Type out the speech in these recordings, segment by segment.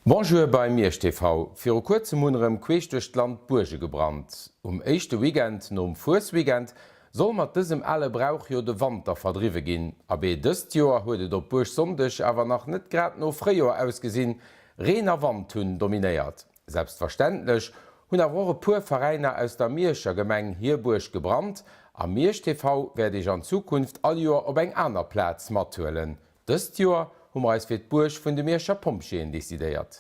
Bonjour bei Miersch TV. Viru kuerzem hunn erëm queesch duerch d'Land d'Buerge gebrannt. Um éischte Weekend nom Fuesweekend soll mat dësem ale Brauch jo de Wanter verdriwwe ginn. Abee dëst Joer huet et op Buergsonndeg awer nach net grad no Fréijoer ausgesinn, Reen a Wand hunn dominéiert. Selbstverständlech hunn awer och e puer Veräiner aus der Mierscher Gemeng hir Buerg gebrannt a Miersch TV wäert iech an Zukunft all Joer op eng aner Plaz mathuelen. Dëst Joer hu mer eis fir d'Buerg vun de Mierscher Pompjeeën decidéiert.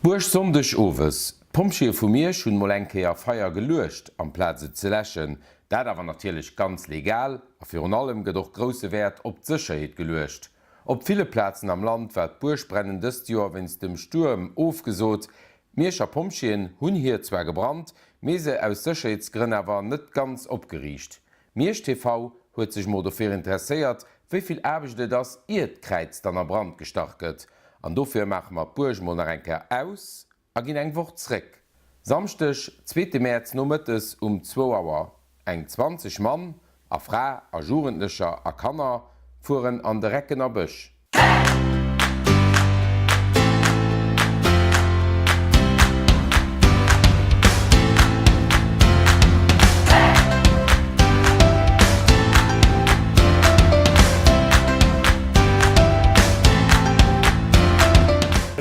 Buergsonndeg owes, D'Pompjeeë vu Miersch hunn mol eng Kéier Feier geluecht amplaz et ze läschen. Dat awer natierlech ganz legal a virun allem gëtt och grousse Wäert op d'Sécherheet geluecht. Op ville Plazen am Land war d'Buergbrennen dëst Joer wéinst dem Stuerm ofgesot. D'Mierscher Pompjeeën hunn hir zwar gebrannt, mee se aus Sécherheetsgrënn awer net ganz opgeriicht. Miersch TV huet sech mol dofir interesséiert, wéi vill Aarbecht et ass, ier d'Kräiz dann a Brand gestach gëtt. An dofir maache mer d'Buerg mol nach eng Kéier aus a ginn eng Woch zréck. Samschdeg, zweete Mäerz nomëttes um zwou Auer. Eng 20 Mann a Fra a Jugendlecher a Kanner fueren an de Reckener Bësch.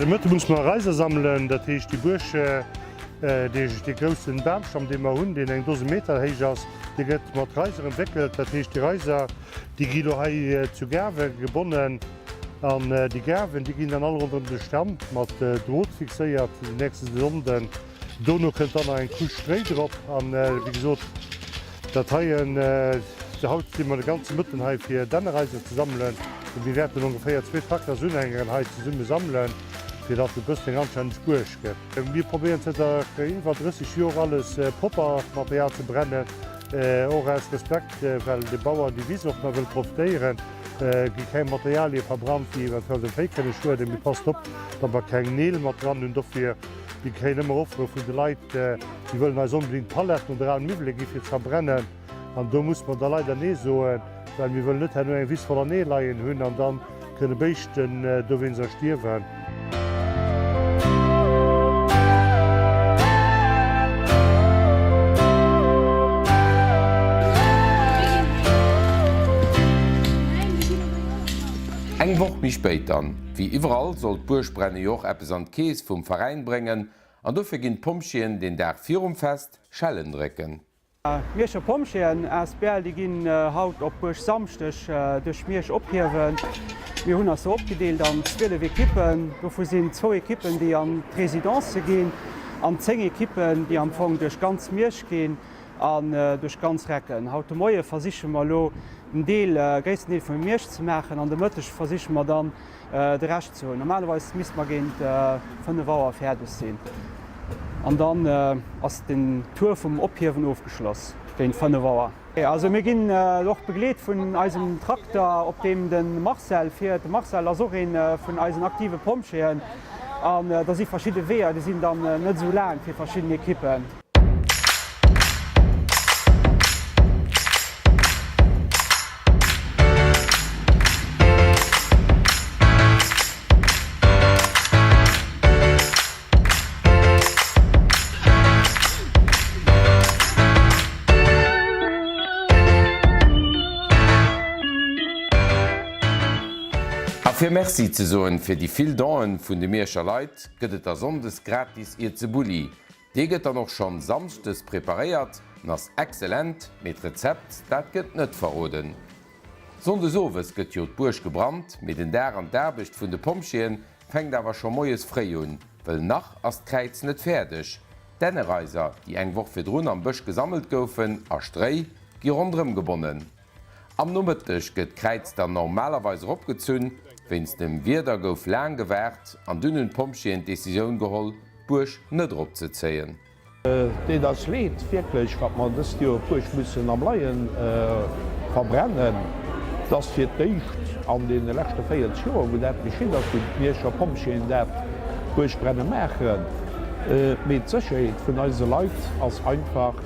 De Mëtte musse mer Reiser sammelen, dat heescht déi Buerg, dee groussen Bamstamm dee mer hunn, deen eng Dose Meter héich ass, dee gëtt mat Reiser emwéckelt. Dat heescht déi Reiser, Déi gi lo hei zu Gaarwe gebonnen an déi Gaarwen, déi ginn dann all ronderëm de Stamm mat Drot fixéiert den nächste Sonnden. Dono kënnt dann nach eng Couche Stréi drop an wéi gesot dat heien, haut si mer de ganze Mëtten hei fir Dännereiser ze sammelen. Mir wäerten ongeféier zwee Traktersunhängeren hei zesumme sammelen, fir datt et e bëssen eng anstänneg Buerg gëtt. Mir probéieren zënter iwwer 30 Joer alles propper Material ze brennen. Och aus Respekt, well de Bauer déi Wiss och nach wëll profitéieren, gi keng Materialie verbrannt, déi eventuell dem Véi kënne schueden. Mee passt op, datt mer keng Neel mat dran hunn. Dofir, mir kréien ëmmer Offere vun de Leit, déi wëllen eis onbedéngt Paletten oder al Miwwele gi fir ze verbrennen. An do musse mer da leider Nee soen, well mir wëllen net herno eng Wiss voller Neel leien hunn an da kënne Béischten dowéinst erstierwen. Eng Woch méi spéit dann. Wéi iwwerall soll d'Buergbrenne jo och eppes an d'Keess vum Veräin bréngen an dofir ginn d'Pompjeeën den Dag virum Fest Schellen drécken. D'Mierscher Pompjeeën asbl déi ginn haut op Buergsamschdeg duerch Miersch ophiewen. Mir hunn eis do opgedeelt an 12 Ekippen. Dovu sinn zwou Ekippen déi an d'Residence ginn an 10 Ekippen déi am Fong duerch ganz Miersch ginn an duerch ganz Recken. Haut de Moie versiche mer elo den Deel, gréissten Deel vun Miersch ze maachen an de Mëtteg versiche mer dann de Rescht ze hunn. Normalerweis misste mer géint 5 Auer fäerdeg sinn an dann ass den Tour vum Ophiewen ofgeschloss géint 5 Auer. Also mir ginn och begleet vun eisem Trakter op deem de Marcel fiert. De Marcel ass och ee vun eisen aktive Pompjeeën an da si verschidde Weeër, déi sinn dann net esou laang fir verschidden Ekippen. A fir Merci ze soen fir déi vill Don'en vun de Mierscher Leit, gëtt et da Sonndes gratis Ierzebulli. Dee gëtt dann och schonn Samschdes preparéiert an ass excellent, mee d'Rezept, dat gëtt net verroden. Sonndes owes gëtt jo d'Buerg gebrannt, mee den Dag an d'Aarbecht vun de Pompjeeën fänkt awer scho moies fréi un, wëll nach ass d'Kräiz net fäerdeg. D'Dännereiser, déi eng Woch virdrun am Bësch gesammelt goufen, a Stréi gi ronderëm gebonnen. Am Nomëtteg gëtt d'Kräiz dann normalerweis eropgezunn. Wéinst dem Wieder gouf laang gewaart an dunn hunn d'Pompjeeën d'Decisioun geholl, d'Buerg net eropzezéien. Et deet eis leed, wierklech, datt mer dëst Joer d'Buerg mussen am Leien verbrennen. Et ass fir d'éischt an deene leschte 40 Joer, wou dat geschitt ass, wou d'Mierscher Pompjeeën dat Buergbrenne maachen. Mee d'Sécherheet vun eise Leit ass einfach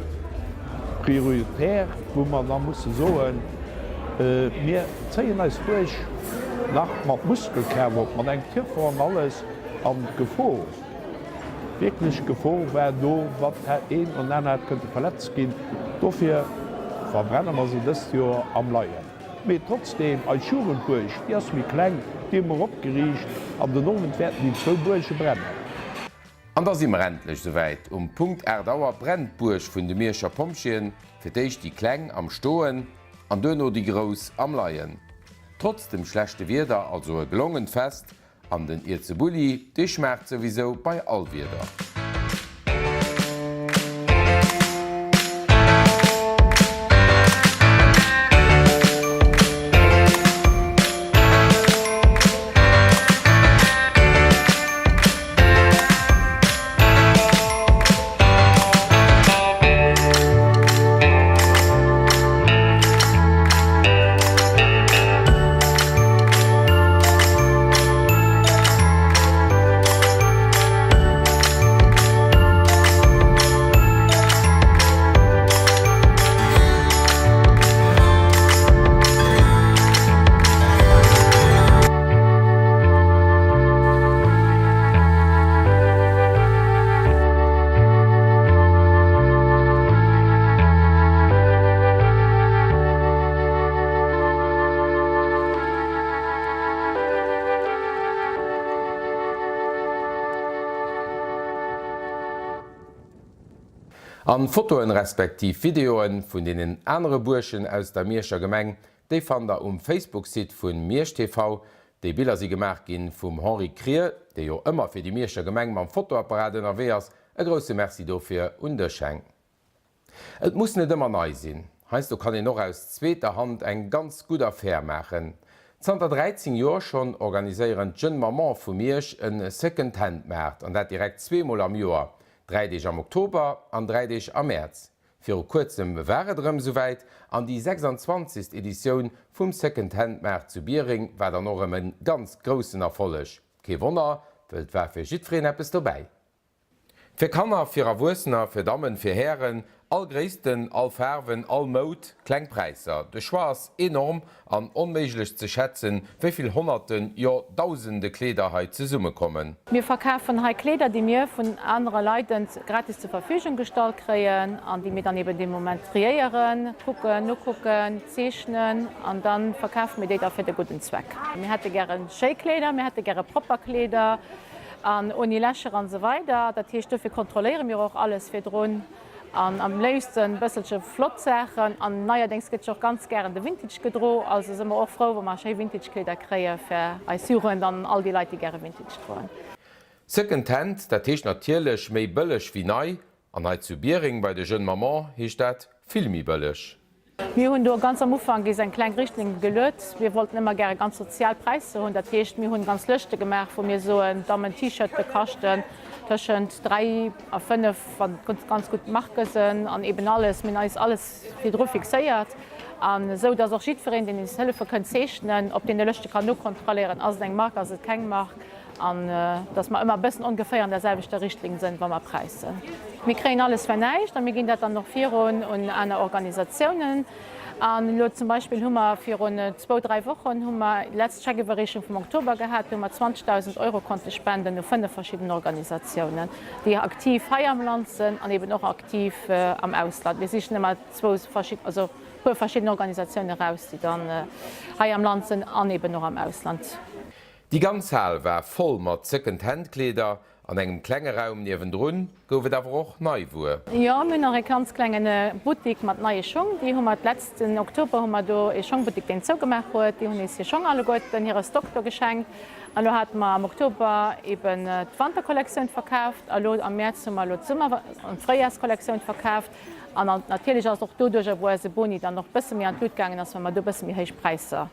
prioritär, wou mer da musse soen, mir zéien eis Buerg nach mat Muskelkraaft op, mat engem Tirfor an alles. An d'Gefor, wierklech Gefor war do, wat een oder aner hätt kënnte verletzt ginn. Dofir verbrenne mer se dëst Joer am Leien. Mee trotzdeem, eis Jugendbuerg, déi ass méi kleng, déi hu mer opgeriicht an den Owend wäerten déi zwou Buerge brennen. An da si mer endlech souwäit, Um Punkt 8 Auer brennt d'Buerg vun de Mierscher Pompjeeën, fir d'éischt déi kleng am Stoen an duerno déi grouss am Leien. Trotz dem schlechte Wieder also e gelongent Fest an den Ierzebulli, dee schmaacht souwisou bei all Wieder. An Fotoen respektiv Videoen vun deenen anere Buergen aus der Mierscher Gemeng Déi fannt der um Facebook-Site vun Miersch TV. Déi Biller si gemaach ginn vum Henri Krier, dee jo ëmmer fir déi Mierscher Gemeng mam Fotoapparat ënnerwee ass. E grousse Merci dofir un dech Heng. Et muss net ëmmer nei sinn, heiansdo kann een och aus zweeter Hand eng ganz gutt Affär maachen. Zanter 13 Joer schonn organiséieren d'Jeunes Mamans vu Miersch e Second-Hand-Maart, an dat direkt zweemol am Joer, dräi Deeg am Oktober an dräi Deeg am Mäerz. Viru kuerzem war et erëm esouwäit an déi 26. Editioun vum Second Hand Maart zu Biereng war dann och erëm en ganz groussen Erfolleg. Kee Wonner, wëll et war fir jiddwereen eppes dobäi. Fir Kanner, fir Erwuessener, fir Dammen, fir Hären, all Gréissten, all Faarwen, all Moud, kleng Präisser. De Choix ass enorm an onméiglech ze schätzen, wéi vill Honnerten, jo Dausende Kleeder hei zesummekommen. Mir verkafen hei Kleeder, déi mir vun anere Leit gratis zur Verfügung gestallt kréien an déi mir dann eben dee Moment triéieren, kucken, nokucken, zeechnen an da verkafe mir déi da fir de gudden Zweck. Mir hätte gäre schéi Kleeder, mir hätte gäre propper Kleeder an ouni Lächer an esou weider. Dat heescht, dofir kontrolléiere mir och alles virdrun. An am léifsten bësselche flott Saachen. An neierdéngs gëtt jo och ganz gären de Vintage gedro. Also si mer och frou, wa mer schéi Vintage-Kleeder kréie fir eis Jugend an all déi Leit, déi gäre Vintage droen. Second Hand, dat heescht natierlech méi bëlleg wéi nei. An hei zu Biereng bei de Jeunes Mamans heescht dat vill méi bëlleg. Mir hunn do ganz am Ufank is eng kleng Richtlinn geluet. Mir wollten ëmmer gäre ganz sozial Präisser hunn. Dat heescht, mir hunn ganz Lëschte gemaach, wou mir soen, Dammen-T-Shirte kaschten tëschent 3 a 5, wann et ganz gutt Marke sënn an eben alles. Mir hunn eis alles virdru fixéiert an esou, dass och jiddwereen, deen is hëllefe kënnt zeechnen, op deene Lëschte kann nokontrolléieren, ass et eng Mark, ass et keng Mark. An dass mer ëmmer e bëssen ongeféier an der selwechter Richtlinn sënn, wa mer präissen. Mir kréien alles fir näischt a mir ginn dat dann och virun un aner Organisatiounen. An elo zum Beispill hu mer virun zwou, dräi Wochen hu mer déi letzt Scheckiwwerreechung vum Oktober gehat, do hu mer 20.000 Euro konnte spenden u fënnef verschidden Organisatiounen, déi aktiv hei am Land sënn an eben och aktiv am Ausland. Mir sichen ëmmer zwou verschidden, also e puer verschidden Organisatiounen eraus, déi dann hei am Land sënn an eben och am Ausland. Déi ganz Hal war voll mat Second-Hand-Kleeder. An engem klenge Raum niewendrun gouf et awer och nei Wuer. Jo, mir hunn nach e ganz klenge Buttik mat neie Schong. Déi hu mer d'letzten Oktober hu mer do ee Schongbuttik, deen zougemaach huet. Déi hunn eis hir Schong alleguerten, hire Stock do geschenkt. An elo hate mer am Oktober eben d'Wanterkollektioun verkaaft a lo am Mäerz hu mer elo d'Summer an d'Fréijarskollektioun verkaaft. An natierlech ass och doduercher, wou eise Boni dann och bësse méi an d'Lut gaangen ass, well mer do bësse méi héich Präisser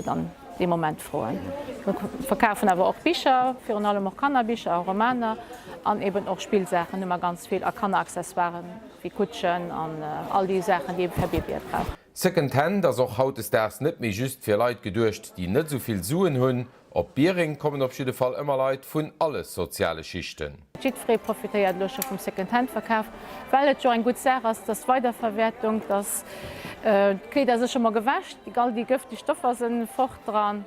dann dee Moment froen. Mir verkafen awer och Bicher, virun allem och Kannerbicher a Romaner an eben och Spillsaachen hu mer ganz vill a Kanneraccessoiren wéi Kutschen an all déi Saachen, déi ee fir Babye brauch. Second Hand ass och hautdesdaags net méi just fir Leit geduecht, déi net esou vill Suen hunn. Op Biereng kommen op jidde Fall ëmmer Leit vun alle soziale Schichten. Jiddweree profitéiert elo scho vum Second-Hand-Verkaf, well et jo eng gutt Saach ass, dass d'Weiderverwäertung, dass d'Kleeder si scho mol gewäsch, all déi gëfteg Stoffer si fort dran.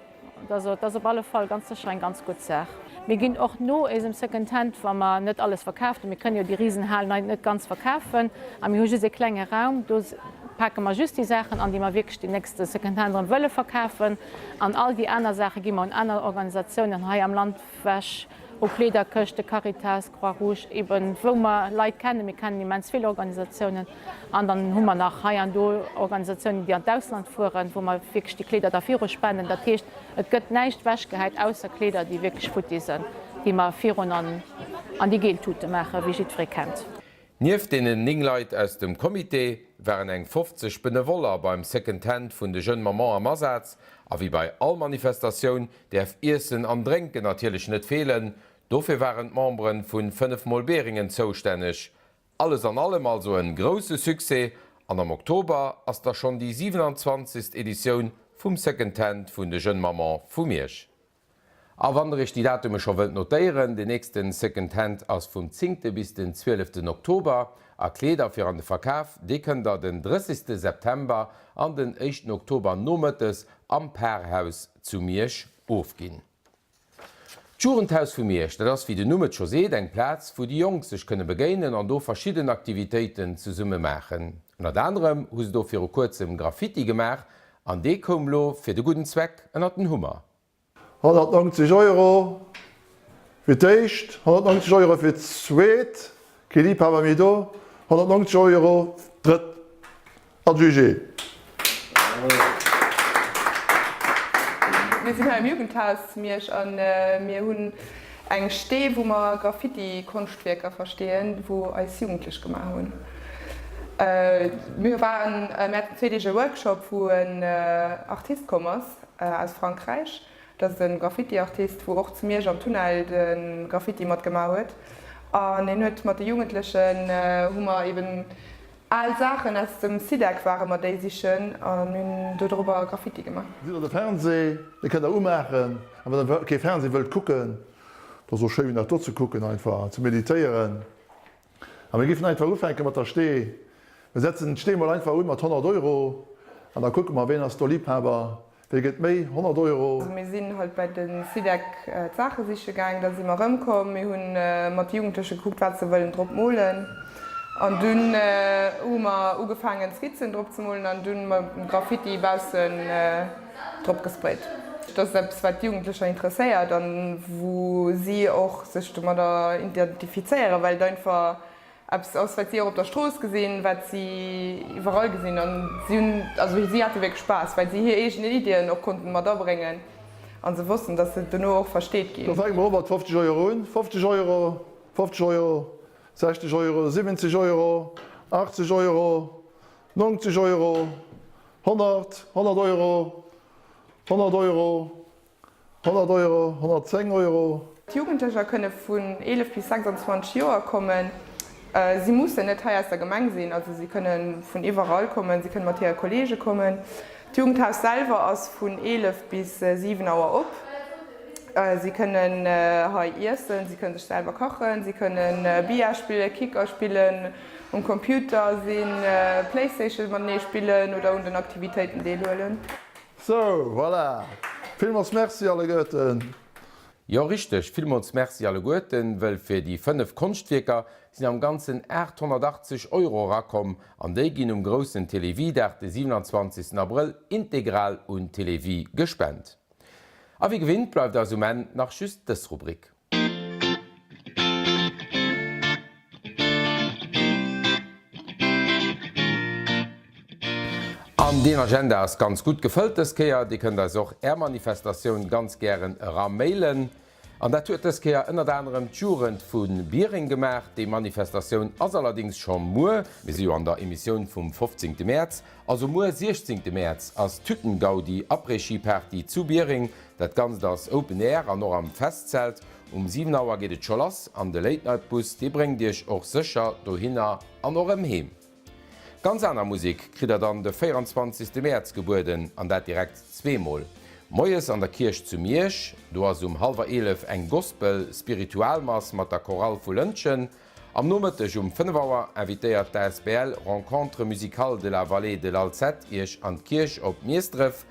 Also et ass op alle Fall ganz sécher eng ganz gutt Saach. Mir ginn och no éisem Second Hand, wa mer net alles verkaaft hunn, mir kënnen jo déi Risenhal nei net ganz verkafen a mir hu just ee klenge Raum, do pake mer just déi Saachen an, déi mer wierklech deen nächste Second Hand erëm wëlle verkafen an all déi aner Saache gi mer un aner Organisatiounen hei am Land wech, u Kleederkëschte, Caritas, Croix Rouge, eben wou mer Leit kennen. Mir kennen immens vill Organisatiounen an dann hu mer nach hei an do Organisatiounen, déi an d'Ausland fueren, wou mer wierklech déi Kleeder da viru spenden. Dat heescht, Et gëtt näischt wechgehäit, ausser Kleeder, déi wierklech futti sënn, déi mer virun an an déi geel Tute maachen, wéi jiddweree kennt. Nieft deenen 9 Leit aus dem Comité waren eng 50 Benevoller beim Second Hand vun de Jeunes Mamans am Asaz. A wéi bei all Manifestatioun däerf Iessen an Drénken natierlech net feelen. Dofir waren d'Memberen vun 5 mol Beringen zoustänneg. Alles an allem also en grousse Succès an am Oktober ass da schonn déi 27. Editioun vum Second Hand vun de Jeunes Mamans vu Miersch. A wann der iech déi Datume scho wëllt notéieren, den nächsten Second Hand ass vum zéngte bis den zwieleften Oktober a Kleeder fir an de Verkaf, déi kënnt der den drëssigste September an den éischten Oktober nomëttes am Parhaus zu Miersch ofginn. D'Jugendhaus vu Miersch, dat ass wéi den Numm et scho seet, eng Plaz wou déi Jonk sech kënne begéinen an do verschidden Aktivitéiten zesumme maachen. Ënnert anerem hu se do viru kuerzem Graffiti gemaach an dee koum lo fir de gudden Zweck ënnert den Hummer. 190 Euro fir d'éischt, 190 Euro fir d'zweet, kee Liebhaber méi do, 190 Euro d'drëtt. Adjugé. Mir sinn hei am Jugendhaus zu Miersch a mir hunn eng Stee wou mer Graffiti-Konschtwierker versteeën, wou eis Jugendlech gemaach hunn. Mir waren, mir haten zwee Deeg e Workshop wou en Artist komm ass aus Frankräich. Dat ass e Graffiti-Artist wou och zu Miersch am Tunnel de Graffiti mat gemaach huet an hien huet mat de Jugendlechen hu mer eben Al Saachen aus dem Sidec ware mer déi sichen an hunn dodrobber Graffiti gemaach. Sidd der de Fernseh, dee kënnt der umaachen, an wann der kee Fernseh wëllt kucken, dat ass och schéin dat do ze kucken, einfach ze meditéieren. A mir géifen einfach ufänke mat der Stee. Mir setzen d'Stee mol einfach un mat 100 Euro an da kucke mer, ween ass do Liebhaber. Wéi gëtt méi? 100 Euro. Also mir sinn halt bei de Sidec d'Saache siche gaang, da si mer erëmkomm, mir hu mat de Jugendleche gekuckt, wat se wëllen drop molen an dunn hu mer ugefaangen Skizzen drop ze molen an dunn mat dem Graffiti baussen drop gesprayt. Dat ass eppes wat d'Jugendlecher interesséiert an wou si och sech domadder identifizéieren, well et einfach Eppes ass, wat si och op der Strooss gesinn, wat si iwwerall gesinn. An si hunn, also si hate wierklech Spaass, well si hir eegen Iddien och konnten mat abréngen a se wossten, dass se dono och versteet ginn. Da fänke mer u mat 50 Euro un, 50 Euro, 50 Euro, 60 Euro, 70 Euro, 80 Euro, 90 Euro, 100, 100 Euro, 100 Euro, 100 Euro, 110 Euro. D'Jugendlecher kënne vun 11 bis 26 Joer kommen. Si mussen net hei aus der Gemeng sinn, also si kënne vun iwwerall kommen, si kënne mat hire Kolleege kommen. D'Jugendhaus selwer ass vun 11 bis 7 Auer op. Si kënnen hei iessen, si kënne sech selwer kachen, si kënne Billard spillen, Kicker spillen, um Computer sinn, Playstation matenee spillen oder un den Aktivitéiten deelhuelen. Sou, voilà! Villmols Merci alleguerten! Jo richteg, villmols Merci alleguerten, wëll fir déi 5 Konschtwierker sinn am ganzen 880 Euro erakomm an déi ginn um groussen Télévie-Dag de 27 Abrëll integral un Télévie gespent. A wéi gewinnt bleift eis um Enn nach just dës Rubrik. An deen Agenda ass ganz gutt gefëllt dës Kéier. Dir kënnt eis och Är Manifestatioun ganz gären era mailen. An dat huet dës Kéier ënnert anerem d'Jugend vu Biereng gemaach. Déi Manifestatioun ass allerdéngs scho muer. Mir si jo an der Emissioun vum 15 Mäerz. Also muer 16 Mäerz ass d'Hüttengaudi Après-Ski Party zu Biereng. Dat Ganzt ass Open Air an och am Festzelt. Um 7 Auer geet et scho lass an de Late Night Bus dee bréngt iech och sécher dohinner an och erëm heem. Ganz aner Musek kritt der dann de 24 Mäerz gebueden an dat direkt zweemol. Moies an der Kierch zu Miersch, do ass um hallwer 11 eng Gospel Spiritualmass mat der Chorale vu Lëntgen. Am Nomëtteg um 5 Auer invitéiert d'ASBL Rencontres Musicales de la Vallée de l'Alzette iech an d'Kierch op Miesdref.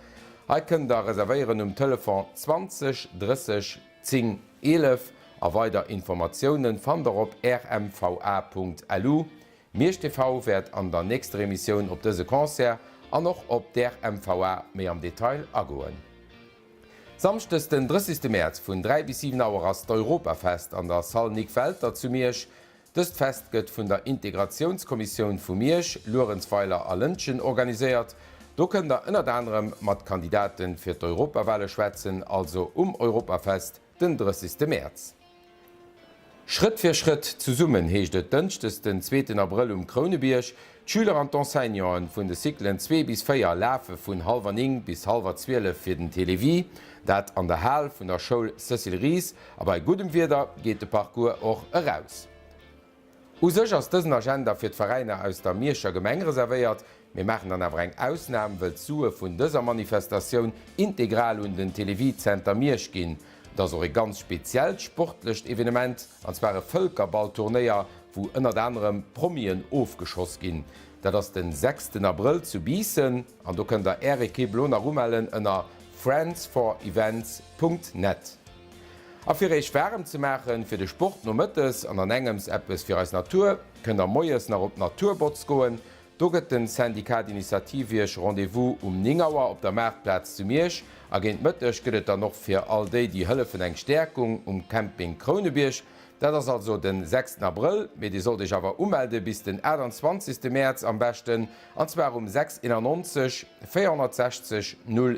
Hei kënnt der reservéieren um Telefon 20 30 10. 11 a weider Informatiounen fannt der op rmva.lu. Miersch TV wäert an der nächster Emissioun op dëse Concert an och op d'RMVA méi am Detail agoen. Samschdes den 30 Mäerz vun 3 bis 7 Auer ass d'Europafest an der Salle Nic Welter zu Miersch. Dëst Fest gëtt vun der Integratiounskommissioun vu Miersch, Luerenzweiler a Lëntgen organiséiert. Do kënnt der ënnert anerem mat Kandidate fir d'Europawale schwätzen, also um Europafest den 30. Mäerz. Schrëtt fir Schrëtt zesummen heescht et dënschdes den zweeten Abrëll um Krounebierg. D'Schüler an d'Enseignanten vun de Cyclen 2 bis 4 lafe vun hallwer 9 bis hallwer 12 fir den Télévie, dat an der Hal vun der Schoul Cécile Ries. A bei guddem Wieder geet de Parcours och eraus. U sech ass dësen Agenda fir d'Veräiner aus der Mierscher Gemeng reservéiert. Mir maachen dann awer eng Ausnam, wëll d'Sue vun dëser Manifestatioun integral un den Télévie Zenter Miersch ginn. Et ass och e ganz speziellt sportlecht Evenement, an zwar e Vëlkerballturnéier, wou ënnert anerem Promien ofgeschoss ginn. Dat ass den sechsten Abrëll zu Biissen an do kënnt der Är Ekipp lo nach umellen ënner friendsforevents Punkt net. A fir Iech waarem ze maachen fir de Sport nomëttes an an engems eppes fir eis Natur, kënnt der moies nach op d'Naturbotz goen. Do gëtt den Syndicat d'Initiative Iech Rendez-vous um 9 Auer op der Maartplaz zu Miersch a géint Mëtteg gëtt et dann och fir all déi, déi hëllefen eng Stäerkung um Camping Krounebierg. Dat ass also den 6 Abrëll, mee Dir sollt Iech awer umelde bis den 28 Mäerz am beschten, an zwar um 6 91 460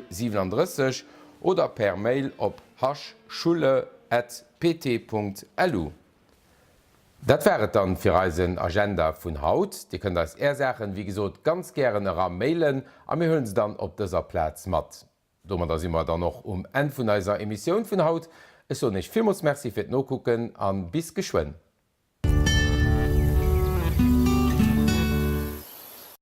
037 oder per Mail op hschulle@pt.lu. Dat war et dann fir eisen Agenda vun haut. Dir kënnt eis Är Saachen wéi gesot ganz gären era mailen a mir huelen se dann op dëser Plaz mat. Domadder si mer dann och um Enn vun eiser Emissioun vun haut. Ech soen Iech villmools Merci fir d'Nokucken an bis geschwënn.